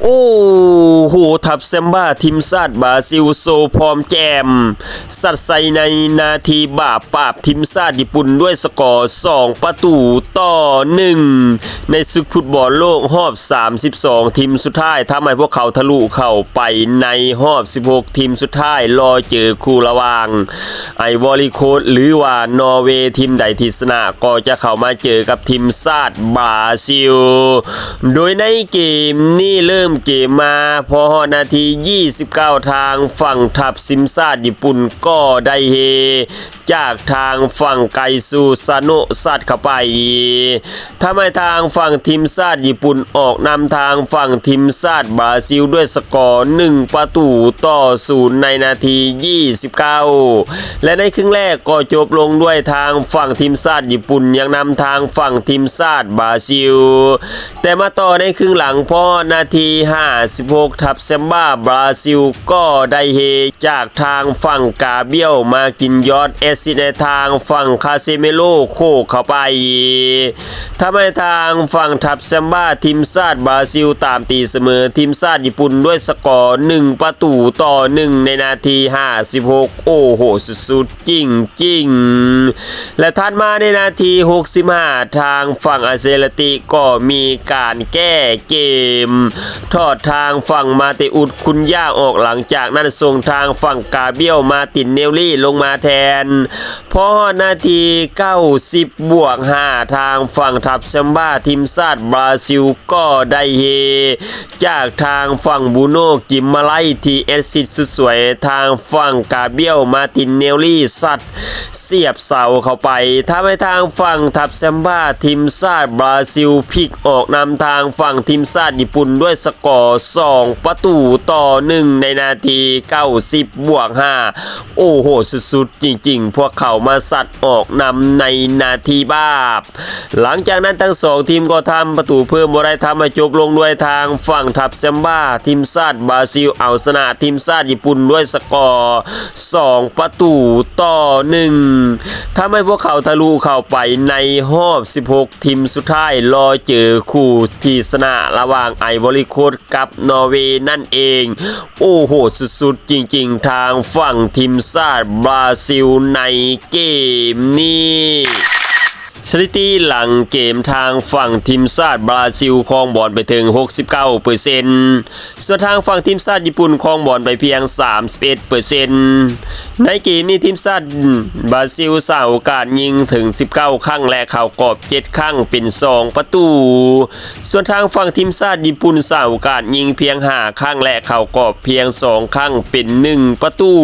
ໂອ້ໂຫ ທັບແຊມບ້າທີມຊາດບຣາຊິລໂຊຟອມແຈ່ມ ຊັດໃສ່ໃນນາທີບາບປາບທີມຊາດຍີ່ປຸ່ນດ້ວຍສະກໍສອງປະຕູຕໍ່ໜຶ່ງ ໃນສຶກຟຸດບອນໂລກຮອບສາມສິບສອງທີມສຸດທ້າຍ ທຳໃຫ້ພວກເຂົາທະລຸເຂົ້າໄປໃນຮອບສິບຫົກທີມສຸດທ້າຍ ລໍເຈີຄູ່ລະຫວ່າງ ໄອວໍຣີໂຄດ ຫຼືວ່ານໍເວ ທີມໃດທີ່ຊະນະກໍຈະເຂົ້າມາເຈີກັບທີມຊາດບຣາຊິລ. ໂດຍໃນເກມນີ້ເລີ່ມເກມມາ ພໍຮອດນາທີຊາວເກົ້າ ທາງຝັ່ງທັບທີມຊາດຍີ່ປຸ່ນກໍໄດ້ເຮ ຈາກທາງຝັ່ງໄກຊູຊາໂນະ ຊັດເຂົ້າໄປ ທຳໃຫ້ທາງຝັ່ງທີມຊາດຍີ່ປຸ່ນອອກນຳທາງຝັ່ງທີມຊາດບຣາຊິລດ້ວຍສະກໍໜຶ່ງປະຕູຕໍ່ສູນໃນນາທີຊາວເກົ້າ ແລະ ໃນຄຶ່ງແລກກໍຈົບລົງດ້ວຍທາງຝັ່ງທີມຊາດຍີ່ປຸ່ນຍັງນຳທາງຝັ່ງທີມຊາດບຣາຊິລ. ແຕ່ມາຕໍ່ໃນຄຶ່ງຫຼັງ ພໍຮອດນາທີຫ້າສິບຫົກ ທັບແຊມບ້າບຣາຊິລກໍໄດ້ເຮຈາກທາງຝັ່ງກາບຽວ ມາກິນຢອດແອດຊິດໃຫ້ທາງຝັ່ງຄາເຊເມໂລໂຄກເຂົ້າໄປ ທຳໃຫ້ທາງຝັ່ງທັບແຊມບ້າທີມຊາດບຣາຊິລຕາມຕີສະເໝີທີມຊາດຍີ່ປຸ່ນດ້ວຍສະກໍໜຶ່ງປະຕູຕໍ່ໜຶ່ງໃນນາທີຫ້າສິບຫົກ ໂອ້ໂຫ ສຸດໆ ຈິງໆ ແລະ ຖັດມາໃນນາທີຫົກສິບຫ້າ ທາງຝັ່ງອາເຊລະຕິກໍມີການແກ້ເກມ ຖອດທາງຝັ່ງມາເຕອຸດ ຄຸນຢາອອກ ຫຼັງຈາກນັ້ນສົ່ງທາງຝັ່ງກາບຽວ ມາຕິນເນວລີ ລົງມາແທນ. ພໍຮອດນາທີເກົ້າສິບບວກຫ້າ ທາງຝັ່ງທັບແຊມບ້າທີມຊາດບຣາຊິລກໍໄດ້ເຮ ຈາກທາງຝັ່ງບູໂນ ກິມມາໄລ ທີ່ແອດຊິດສຸດສວຍ ທາງຝັ່ງກາບຽວ ມາຕິນເນວລີ ຊັດສຽບເສົາເຂົ້າໄປ ທຳໃຫ້ທາງຝັ່ງທັບແຊມບ້າທີມຊາດບຣາຊິລ ພິກອອກນຳທາງຝັ່ງທີມຊາດຍີ່ປຸ່ນດ້ວຍສະກໍສອງປະຕູຕໍ່ໜຶ່ງໃນນາທີເກົ້າສິບບວກຫ້າ ໂອ້ໂຫ ສຸດໆ ຈິງໆ ພວກເຂົາມາຊັດອອກນຳໃນນາທີບາບ ຫຼັງຈາກນັ້ນທັງສອງທີມກໍທຳປະຕູເພີ່ມບໍ່ໄດ້ ທຳໃຫ້ຈົບລົງດ້ວຍທາງຝັ່ງທັບແຊມບ້າທີມຊາດບຣາຊິລ ເອົາຊະນະທີມຊາດຍີ່ປຸ່ນດ້ວຍສະກໍສອງປະຕູຕໍ່ໜຶ່ງ ທຳໃຫ້ພວກເຂົາທະລຸເຂົ້າໄປໃນຮອບສິບຫົກທີມສຸດທ້າຍ ລໍເຈີຄູ່ທີ່ຊະນະລະຫວ່າງໄອວໍຣີໂຄດກັບນໍເວນັ້ນເອງ. ໂອ້ໂຫ ສຸດໆ ຈິງໆ ທາງຝັ່ງທີມຊາດບຣາຊິລໃນເກມນີ້. ສະຖິຕິຫຼັງເກມ ທາງຝັ່ງທີມຊາດບຣາຊິລຄອງບອນໄປເຖິງຫົກສິບເກົ້າເປີເຊັນ ສ່ວນທາງຝັ່ງທີມຊາດຍີ່ປຸ່ນຄອງບອນໄປພຽງສາມສິບເອັດເປີເຊັນ. ໃນເກມນີ້ທີມຊາດບຣາຊິລສ້າງໂອກາດຍິງເຖິງສິບເກົ້າຄັ້ງ ແລະ ເຂົ້າກອບເຈັດຄັ້ງ ເປັນສອງປະຕູ. ສ່ວນທາງຝັ່ງທີມຊາດຍີ່ປຸ່ນສ້າງໂອກາດຍິງພຽງຫ້າຄັ້ງ ແລະ ເຂົ້າກອບພຽງສອງຄັ້ງ ເປັນໜຶ່ງປະຕູ.